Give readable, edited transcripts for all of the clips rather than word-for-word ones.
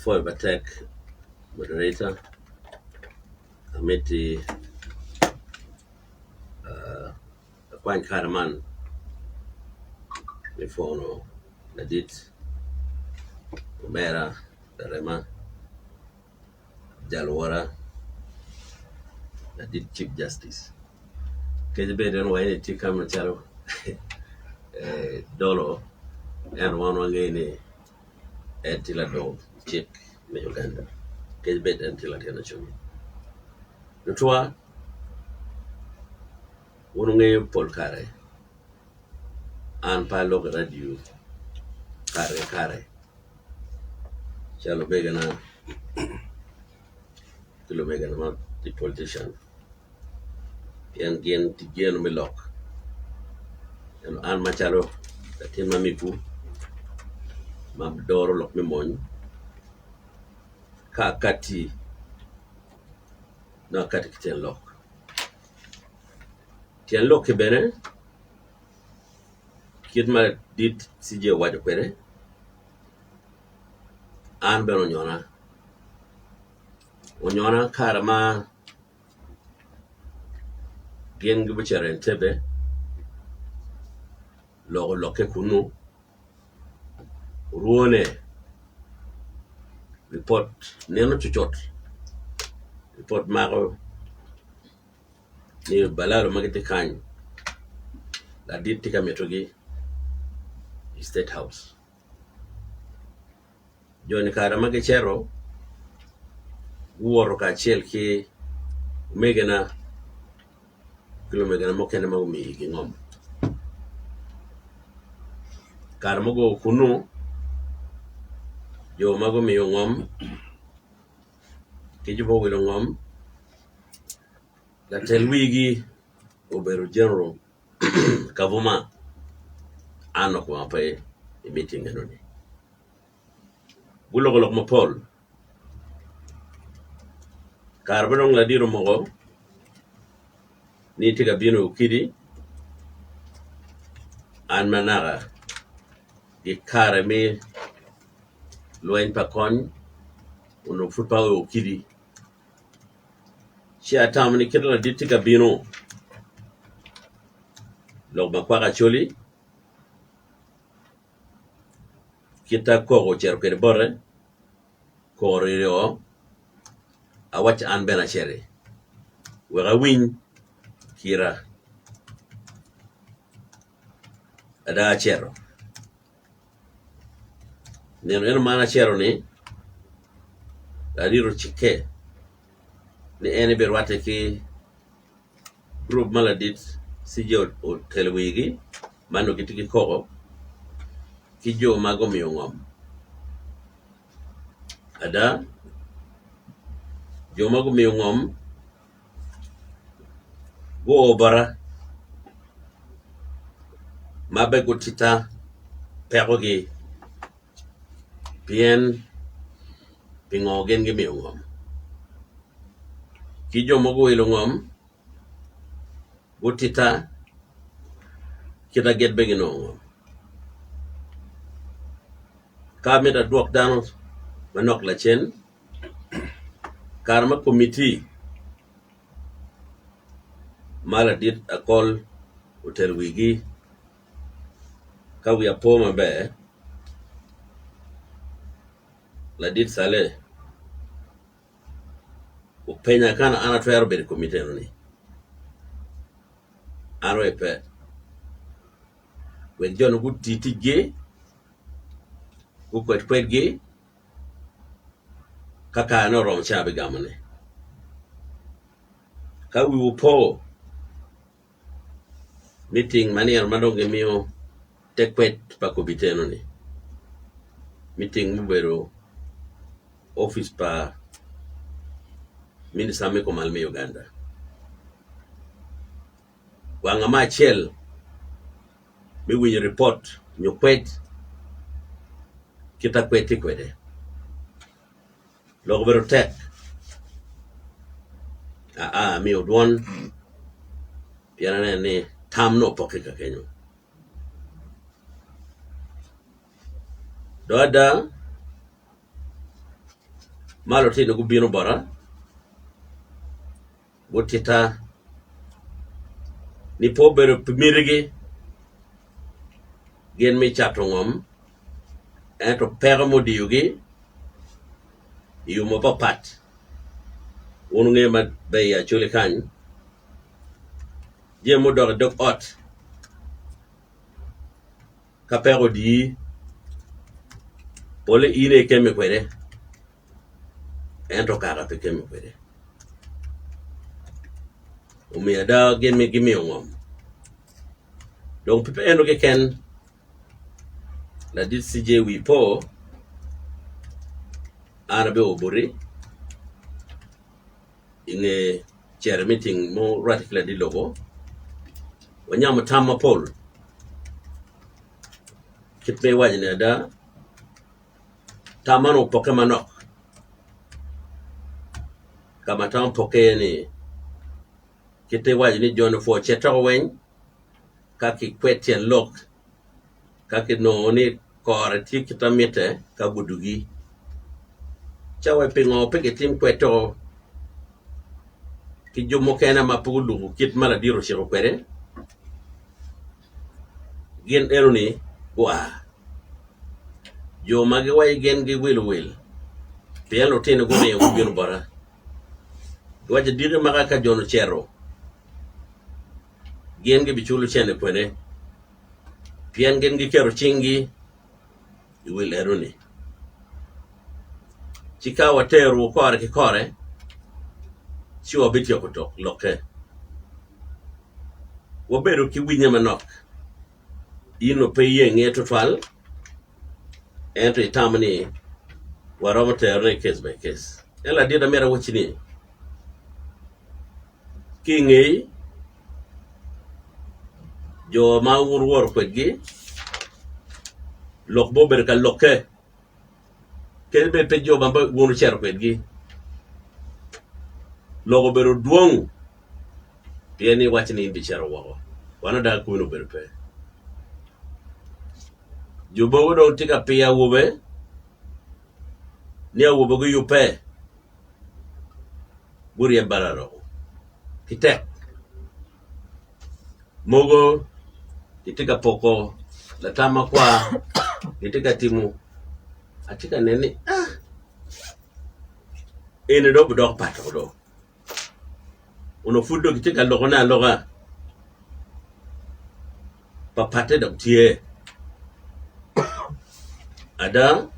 Apwoyo matek moderator amiti akwany kare man me pwono ladit omera larema jalwora ladit chief justice kadi bed en owaco ni etye ka macalo dolo ento wan wangeyo ni en tye ladong cik me Uganda kadi bed en tye latin Acholi. Tutwa wun wungeyo pol kare an pe aloko i radio kare ki kare calo omegina ki lumegina ma tye politician pien gin tye geno me lok ento an macalo latin ma mego ma doro lok me mony ka akatti nongo akatti ki tyen lok, tyen lok-ki bene kit ma ladit CJ owaco kwede an bene onyona onyona kare ma gin gucito i Entebbe lok olokke kunu orwone ripot nino cucut ripot mako ni balalo ma gitye kany ladit tye ka mitogi i state house. Jo-ni kare ma gicito guwoto kacel ki omegina ki lumegina mukene ma gumiyo igi ngom kare ma guo kunu jo ma gumiyo ngom ki jo ma guwilo ngom latel wigi obedo general Kavuma an dok pe i miting enoni guloko lok mapol kare ma dong ladit omoko ni tye ka bino i okidi an ma naka i kare me lweny pa kony onongo pud pe ao i okidi ci atamo ni kit ma ladit tye ka bino lok ma kwako Acholi kit ma koko ocito kwede bote koko oryo awacci an bene aciti wek awiny kira ada acito Nino eno ma an acito-ni ladit ocikke ni en ebirwatte ki gurup ma ladit CJ otelo wigi ma nongo gitye ki koko ki jo ma gumiyo ngom ada jo ma gumiyo ngom Guo bota ma bene gutita pekogi pien pingo gin gimiyo ngom ki jo ma guwilo ngom gutita kit ma gin bene ginongo ngom ka amito adwok dano manok lacen. Kare ma komitti ma ladit akol otelo wigi ka wiya po maber ladit Cale openya ka an atwero bedo i komitti enoni an aye pe wek jo-ni guti ticgi gukwed kwedgi. Ka karene oromo ci abigamone. Ka wiwu po miting ma nino ma dong gimiyo te kwed pa komiti eno-ni, miting mubedo opic pa minista me kom malo me Uganda. Wanga me acel me winyo ripot nyo kwed kit ma kwed tye kwede lok obedo tek aa amiyo dwon pien aneno ni tam nongo opokke ka kenyo dong ada. Ma lutino gubino bota gutitta ni pe obedo pi mitigi gin me cato ngom ento peko mudiyogi i yo mapapat wun wungeyo maber i Acholi kany jami mudok i dog ot Ka peko odiyi, pole in aye ikemme kwede ento kaka pe kemme kwede. Omiyo ada gin gimiyo ngom. Dong pe eno keken ladit CJ wi po an abeo boti i nge cito i miting ma orwatte ki ladit lobo, wanyamo tam mapol kit ma iwaco ni ada tam man opokke manok ka ma tam opokke iye ni kit ma iwaco ni joni opwo cito weng ka kikwed tyen lok Ka kinongo ni kore tye kit ma mitte ka gudugi, ca wek pingo pe kitim kweto ki jo mukene ma pe gulubo kit ma ladit ociko kwede? Gin enoni gua, jo ma giwaco gin giwilo wil pien lutino guringo gubino bota giwaco diki maka ka jo-ni ocito gin gibiculo cente kwede. Pien gin giketo cinggi i wi leroni. Ci ka waterowu kore ki kore, ci wabityeko lokke. Wabedo ki winye manok. In onongo pe iye nge twatwal, ento itamo ni waromo terone case by case. Ento ladit amito awacci ni, Ki i ngeyi, jo ma wun wuwoto kwedgi, lok mo obedo ka lokke kadi bed pe jo ma wun wucito kwedgi, lok obedo dwong pien ni iwaco ni in ibicito woko wan ada kwoni obedo pe. Jo mogo dong tye ka piyo awobe ni awobe guyubbe. Guryem balaroko ki tek mogo gitye ka poko latam makwar gitye ka timo atye ka neno ni aa eni dong obidoko pat woko do onongo pud dong gitye ka lokone aloka papatte dok tye ada.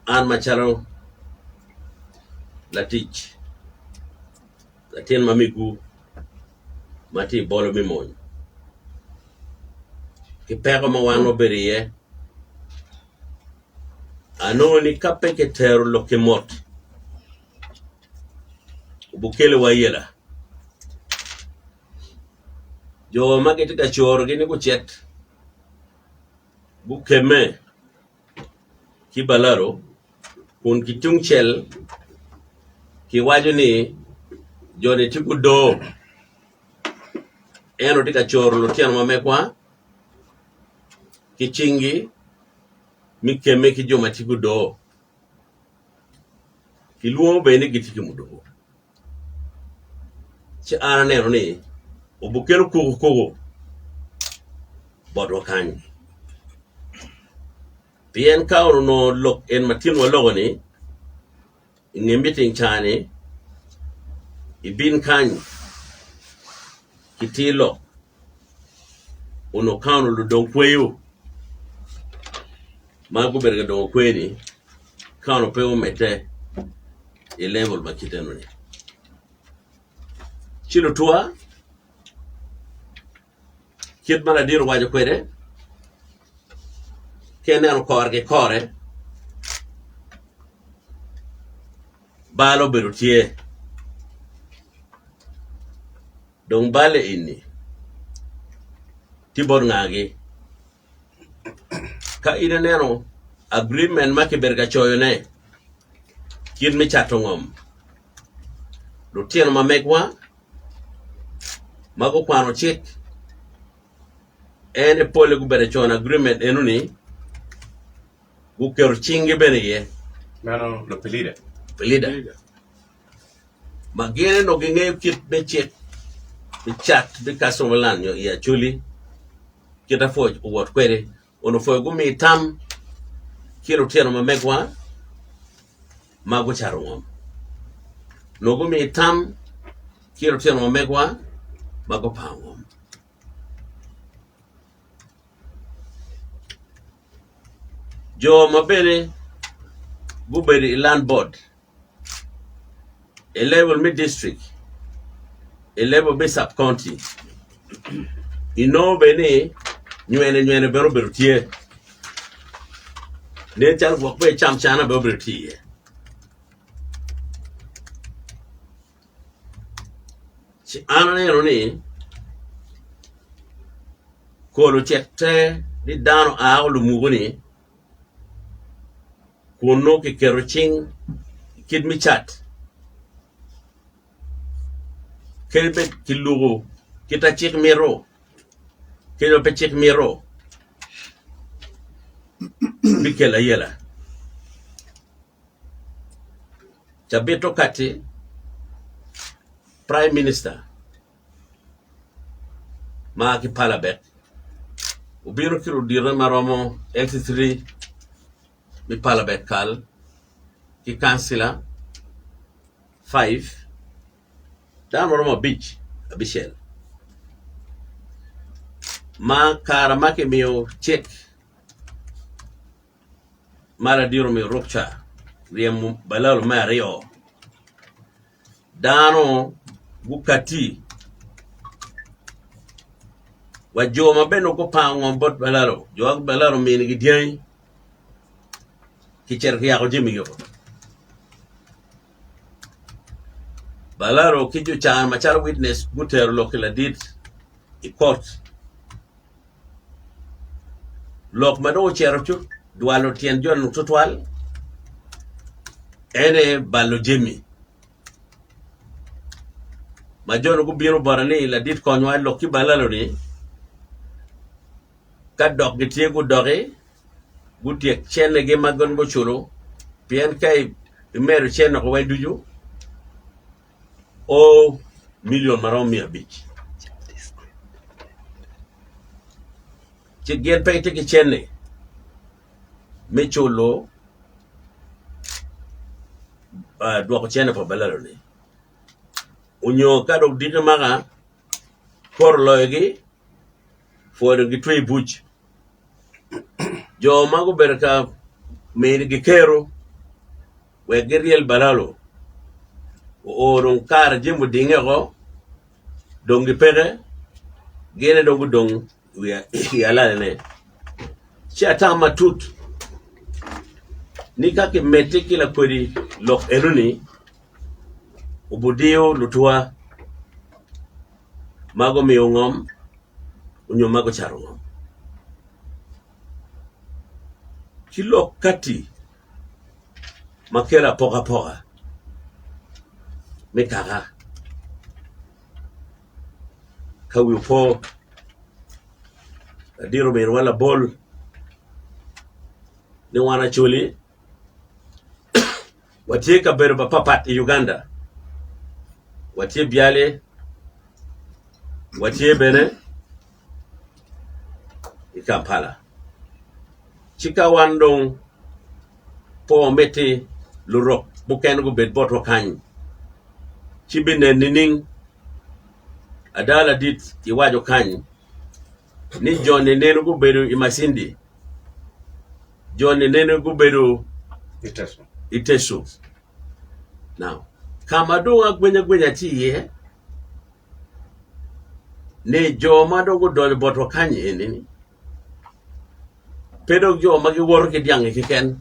An macalo latic latin ma megwu ma tye i bolo me mony ki peko ma wan wabedo iye anongo ni ka pe kitero lok ki mot obikeliwa ayela jo ma gitye ka corogi ni gucit Gukemme ki balaro kun ki tungcel kiwaco ni joni tye gudoo ento tye ka coro lutino ma megwa ki cinggi me kemme ki jo ma tye gudoo kilwongo bene ni gitye ki muduku. Ci an aneno ni obikelo koko botwa kany pien ka onongo lok en ma tin waloko-ni i nge miting ca-ni ibin kany kitir lok onongo ka onongo ludong kweyo ma gubedo ka dongo kweyo-ni ka onongo pe omedde i level ma kit enoni. Ci lutwa kit ma ladit owaco kwede ka ineno kore ki kore bal obedo tye dong bal eni tye bot ngagi? Ka in ineno agreement ma kibedo ka coyone kit me cato ngom, lutino ma megwa ma gukwano cik en aye pole gubedo ka cono agreement enoni guketo cinggi bene iye. Meno lupilida. Lupilida. Ma gin onongo gingeyo kit me cik me cat me customer land nyo i Acholi kit ma pwoc owot kwede onongo pwoc gumiyo tam ki lutino ma megwa ma gucato ngom onongo gumiyo tam ki lutino ma megwa ma gupango ngom. Jo ma bene gubedo i land board i level me district, i level me sub county inongo bene ni nywene nywene bene obedo tye nen calo gwok bene camcana bene obedo tye iye. Ci an aneno ni kolo ocek te ni dano aa olumuku-ni kun nongo kiketo cing i kit me cat kadi bed kiluko kit ma cik mito kadi ma pe cik mito bikelo ayela. Cabit okatti Prime Minister ma ki Palabek obino ki ludite ma romo LC3 me Palabek kal ki kancila 5 dano ma romo abic abicel ma kare ma kimiyo cik Ma ladit omiyo rukca ryemo balalo me aryo dano gukati wa jo ma bene gupango ngom bot balalo jo ma balalo ominigi dyangi kicito kiyako jamigi woko balalo ki jo can macalo witness gutero lok ki ladit i kot. Lok ma dong ocito cut dwalo tyen jo-nu tutwal en aye balo jami ma jo-nu gubino bota ni ladit konywa i lok ki balalo-ni ka dok gitye gudoki gutyek cennegi ma gin guculo pien ka imedo cenne woko weng ducu o milion ma romo 500. Ci gin pe gitye ki cente me culo dwoko cente pa balalo-ni onyo ka dong diki maka kot oloyogi pwod dong gitweyo i buc jo ma gubedo ka minigi kero wek giryel balalo oo dong kare jami odinge woko dong gipeke gin aye dong gudong i alalane ci atam matut ni ka kimedde ki lakwedi lok enoni obidiyo lutwa ma gumiyo ngom nyo ma gucato ngom ki lok kati ma kelo apokapoka me kaka ka wi opo ladit ominiwa labol ni wan Acholi watye i kabedo mapatpat i Uganda watye Byale watye bene i Kampala ci ka wan dong pe wamiti lurok mukene gubed botwa kany ci binen nining? Ada ladit iwaco kany ni jo-ni nene gubedo i Masindi, jo-ni nene gubedo i Teso. Now, ka ma dong agwenya gwenya tye iye ni jo ma dong gudonyo botwa kany eni-ni pe dong jo ma giwoto ki dyangi keken,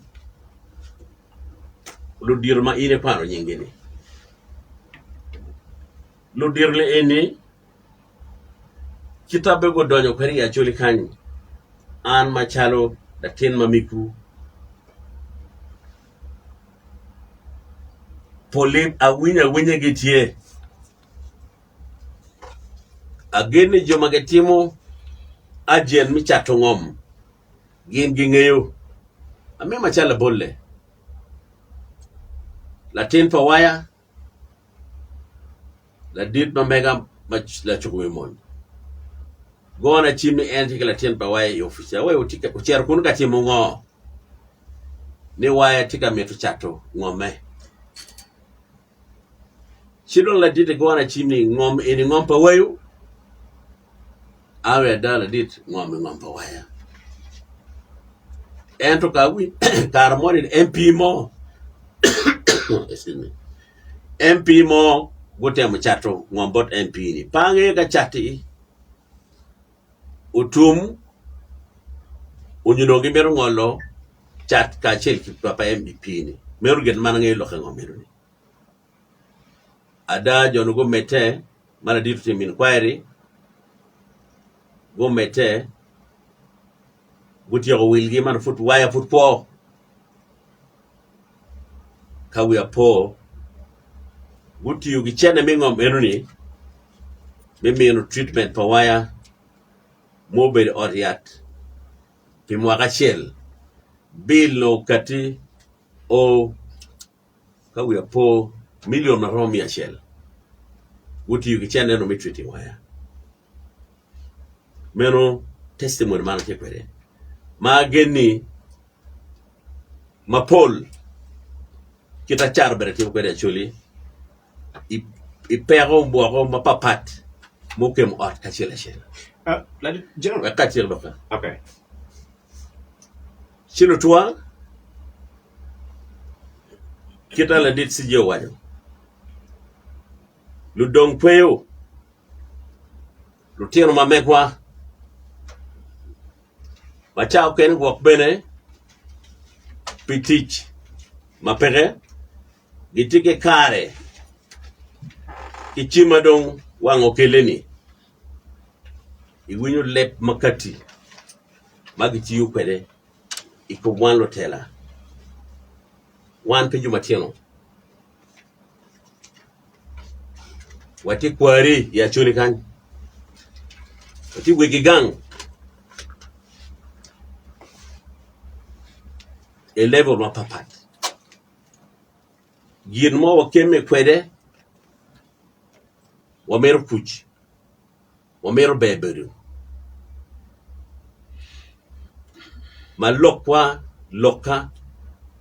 ludito ma in ikwano nyinggi-ni. Ludito-ni eni kita bene gudonyo kwede i Acholi kany, an macalo latin ma mego pole awinyo awinya gitye. Agen ni jo ma gitimo ajen me cato ngom gin gingeyo. Amiyo macalo labolle. Latin pa waya, ladit ma mega ma lacuko wi mony gona cim ni en tye ki latin pa waya i opic aye ocito kunu ka timo ngo ni waya tye ka mito cato ngome ci dong ladit gona cim ni ngom eni ngom pa wayo Awe ada ladit ngom i ngom pa waya ento ka awinyo kare moni MP mo MP mo gutemo cato ngom bot MP ni pe angeyo ka cati otum onyo dong gimito ngolo cat kacel ki pa MP ni meno gin ma an angeyo lok i ngom eno ni. Ada jo-nu gumedde ma ladit otimo inquiry gumedde gutyeko wilgi ma pud waya pud kwo ka wiya po gutiyo ki cente me ngom enoni me mino treatment pa waya ma obedo i ot yat pi mwaka acel bil okati o Ka wiya po, milion ma romo miya acel gutiyo ki cente eno me treating waya. Meno testimony ma an atye kwede ma agenni mapol kit acato bene atimo kwede Acholi i peko woko mapapat mukemo ot kacel acel. Wek kacel doka. Ci lutwa Kit ma ladit CJ owaco, ludong kweyo, lutino ma megwa, ma ca okene gwok bene pi tic ma peke gitye ki kare ki cim ma dong wang okelle-ni iwinyo leb ma kati ma gitiyo kwede. i kom wan lutela, wan pe jo matino, watye kwari i Acholi kany, watye wegi gang i level mapatpat gin mo wakemme kwede wamito kuc. Wamito ber bedo ma lokwa lokka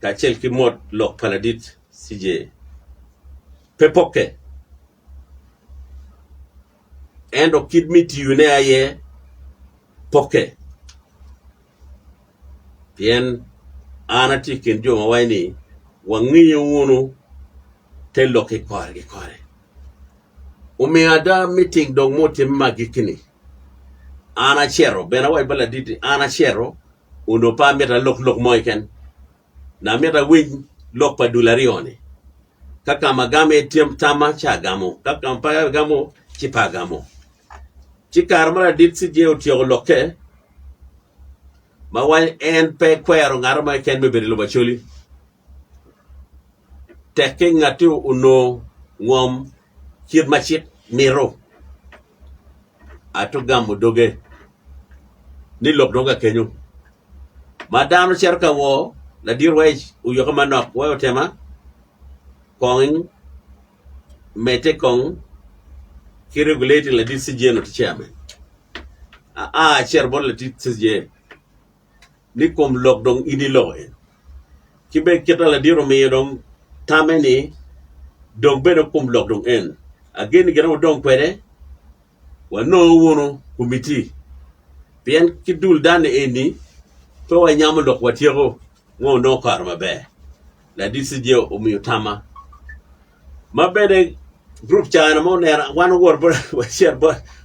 kacel ki mot lok pa ladit CJ pe pokke ento kit me tiyone aye pokke pien an atye i kin jo ma waco ni wangiyo wunu te lokki kore ki kore. Omiyo ada miting dong ma otimme me agikki-ni, an acito, bene awaco bot ladit ni, an acito, onongo pe amito alok lok mo keken, nongo amito awiny lok pa dul aryo-ni, ka ka ma agamo iye tamma ci agamo, ka ka ma pe agamo ci pe agamo. Ci kare ma ladit CJ otyeko lokke, ma waco en pe ekwero ngat mo keken me bedo i lobo Acholi. Tekke ngatti onongo ngom kit ma cik mito, ato gamo doge ni lok dong ka kenyo. Ma dano cito ka wor, ladit wec oyokke manok wek otema kong medde kong ki regulating ladit CJ eno tye chairman. Aa acito bot ladit CJ. ni kom lok dong in iloko en. Ki bene kit ma ladit omiyo dong tamme ni dong bene kom lok dong en. Agen ni gin ma wudong kwede wanongo wunu komiti pien ki dul dano eni pe wanyamo lok watyeko ngo nongo kare maber. Ladit CJ omiyo tamma ma bene gurup cana ma oneno wan owoto bot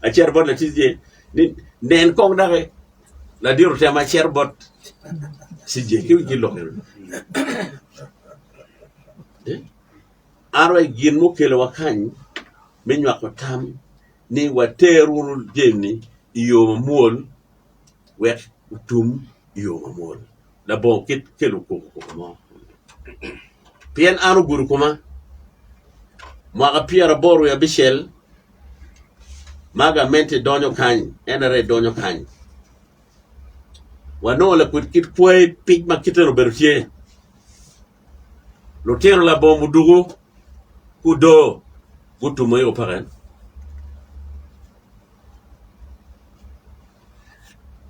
acito bot ladit CJ ni nen kong doki Ladit otema acito bot CJ ki ki lok eno. An wa gin mukelo wa kany me nywako tam ni water wunu jami i yo mamwol wek otum i yo mamwol labongo kit kelo koko koko mo. Pien an ogudo koma mwaka pyeraboro wiye abicel ma gamente donyo kany, NRA donyo kany, wanongo lakwed kit kwai pic ma kite obedo tye. Lutino labongo muduku gudo gutumo i opeken.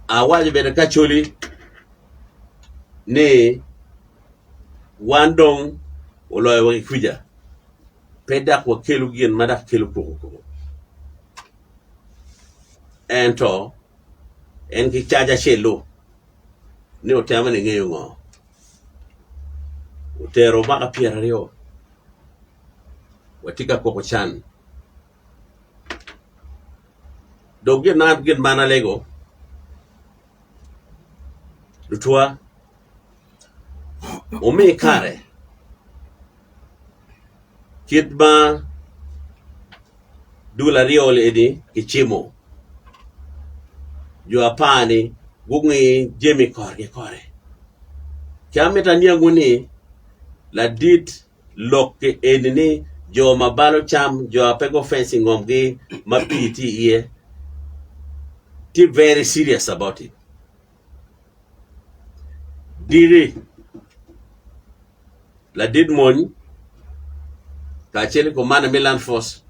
Awaco bene ki Acholi ni wan dong oloyowa ki kwica pe dok wakelo gin ma dok kelo koko koko ento en ki cac acel-lu ni otemo ni ngeyo ngo otero mwaka pyeraryo watye ka koko can. Dong gin ma gin ma an alego lutwa wumi kare kit ma dul aryo eni kicimo jo apar-ni gungi jami kore ki kore ki amito aniangwu ni ladit Lok eni ni jo ma balo cam, jo a pe go fence i ngomgi ma pii tye iye tye very serious about it. Diki ladit mony kacel ki komanda me land force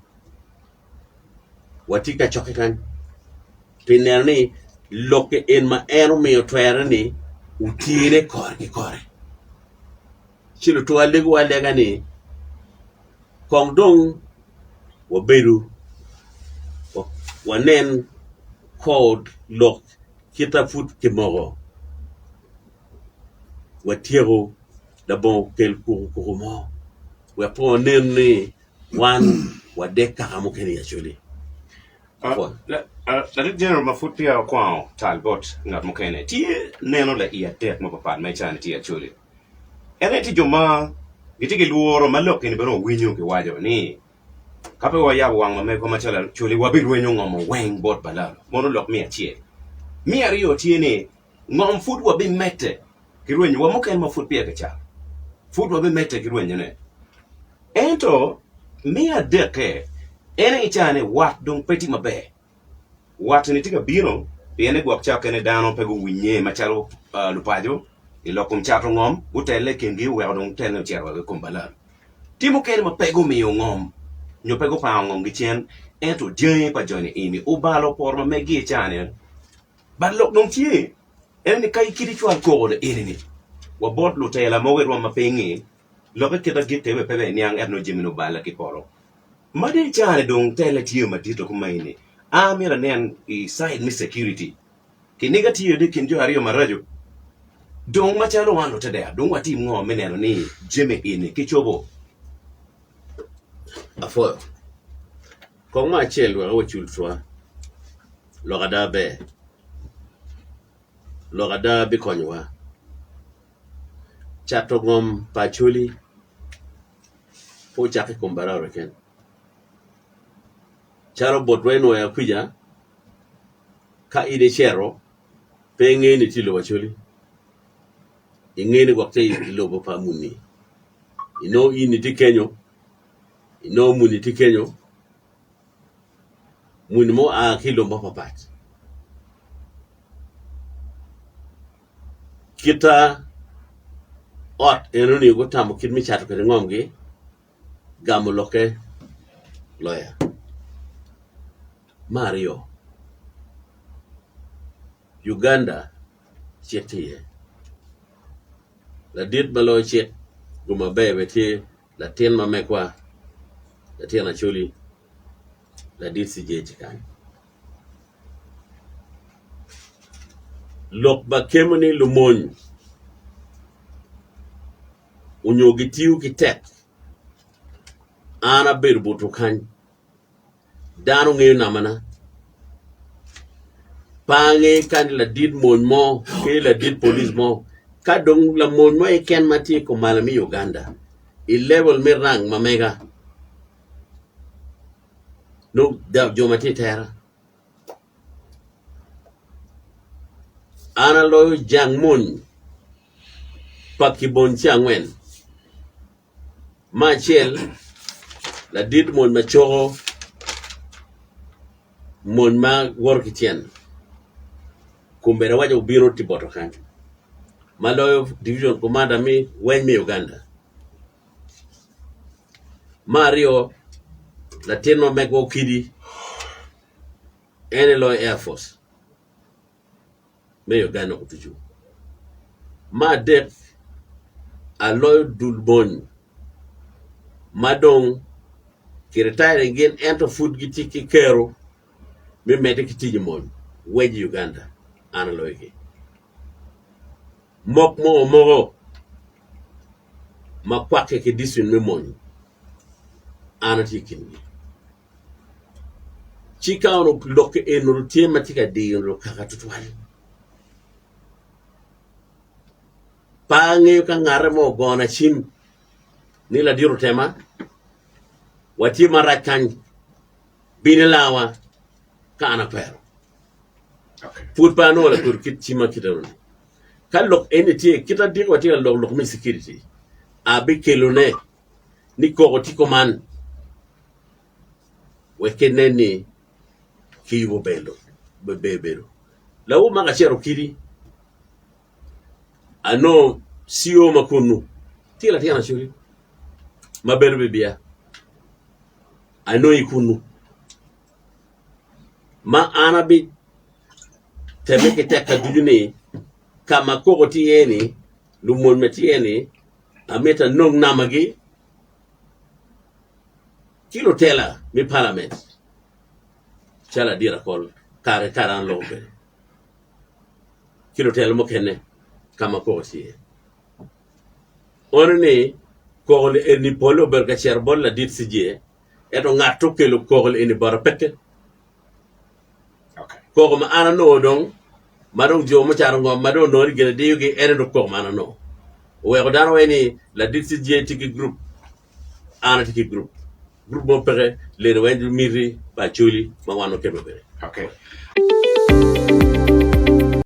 watye ka cokke kany pi neno ni lok eni ma en omiyo twere ni otine kore ki kore. Ci lutwa legowa alega ni, Kong dong wabedu wanen kor lok kit ma pud kimoko, watyeko labongo kel kukukuku mo, wek pe wanen ni wan wadek kaka mukene i Acholi. Ladit General ma pud peya okwango tal bot ngat mukene, tye neno laiye adek mapapat ma i caa-ni tye i Acholi. En aye tye jo ma gitye ki lworo ma lok eni bene wawinyo kiwaco ni ka pe wayabo wang ma megwa macalo Acholi wabirwenyo ngomo weng bot Balalo. Mono lok me acel. Me aryo tye ni ngom pud wabimedde ki rwenyo wa mukene ma pud peya kicako pud wabimedde ki rwenyone. Ento me adekke en aye ca ni wat dong pe tye maber. Wat-ni tye ka bino pien ni gwok ca okene dano pe guwinye macalo lupaco i lok kom cato ngom, gutelle i kingi oweko dong telle ocito wa i kom balal. Tye mukene ma pe gumiyo ngom nyo pe gupango ngomgi cen ento jangi pa joni eni obalo poto ma meggi i ca-ni. But lok dong tye en ni ka kit icwal koko eni-ni wa bot lutela mogo i rwom ma piny-ngi, lokke kit agik-ki wek pe bene iniang ento nongo jami-ni obale ki poto. Ma dong i caa-ni dong tele tye madito kumaeni ni a myero anen i side me security kiniga tye i kin jo aryo maraco dong macalo wan lutedero dong watim ngo me neno ni jami eni kicobo. Apwoyo. Kong me acel wek wacul cwa lok ada ber, lok ada bikonyowa. Cato ngom pa Acholi pe ocakke i kom barau keken. Calo botwa i Nwoya kwica, ka in icito pe ingeyo ni itye i lobo Acholi, ingeyo ni gwok tye i lobo pa muni, inongo in itye kenyo, inongo muni tye kenyo, muni mo oa ki i lobo mapapat. Kita ot enoni gutamo kit me cato kwede ngomgi gamo lokke loya. Me aryo, Uganda cik tye iye, ladit ma loyo cik gum aber bene tye latin ma megwa latin Acholi ladit CJ tye kany. Lok ma kemo ni lumony onyo gitiyo ki tek an abedo botwu kany dano ngeyo namana pe angeyo kany ladit mony mo ki ladit polic mo ka dong lamony mo keken ma tye i kom malo me Uganda i level me rank ma mega nongo jo ma tye i tera. An aloyo jang mony pa kibony ci angwen, me acel ladit mony ma coko mony ma woto ki tyen kombeddi awaco obino tye boto kany ma loyo division commander me weny me Uganda. Me aryo, latin ma megwa Okidi en aye loyo Air Force me Uganda woko ducu. Me adek, aloyo dul mony ma dong kiritairing gin ento pud gitye ki kero me medde ki tic i mony wec i Uganda an aloyogi. Mok mo omoko ma kwakke ki dicipin me mony an atye i kingi. Ci ka onongo lok eni tye ma tye ka diyo lukaka tutwal, pe angeyo ka ngate mo ogona cim ni ladit otema watye marac kany bin ilawa ka an akwero. Pud pe anongo lakwed kit cim ma kite eno-ni. Ka lok eni tye kit adiko watye ka lok lok me security abikelone ni koko tye kuman wek kinen ni kiyubo ber bedo. Lawor ma kacito kidi anongo CO ma kunu tye latin acoli ma bedo bibia anongo i kunu ma an abitemme ki tekka ducu ni ka ma koko tye iye-ni lumony ma tye iye-ni amito anong namagi ki lutela me palament calo Adira Akol kare ki kare an aloko kwede ki lutela mukene ka ma koko tye iye. Ono ni koko eni pole obedo ka cito bot ladit CJ ento ngat okelo koko eni bota peke. Koko ma an anongo dong ma dong jo mucato ngom ma dong onongo ni gin ediyogi en aye dong koko ma an anongo. Oweko dano waco ni ladit CJ tye ki gurup an atye ki gurup. Gurup mo peke leno weng miti pa Acholi ma wan wakemme kwede. Okay.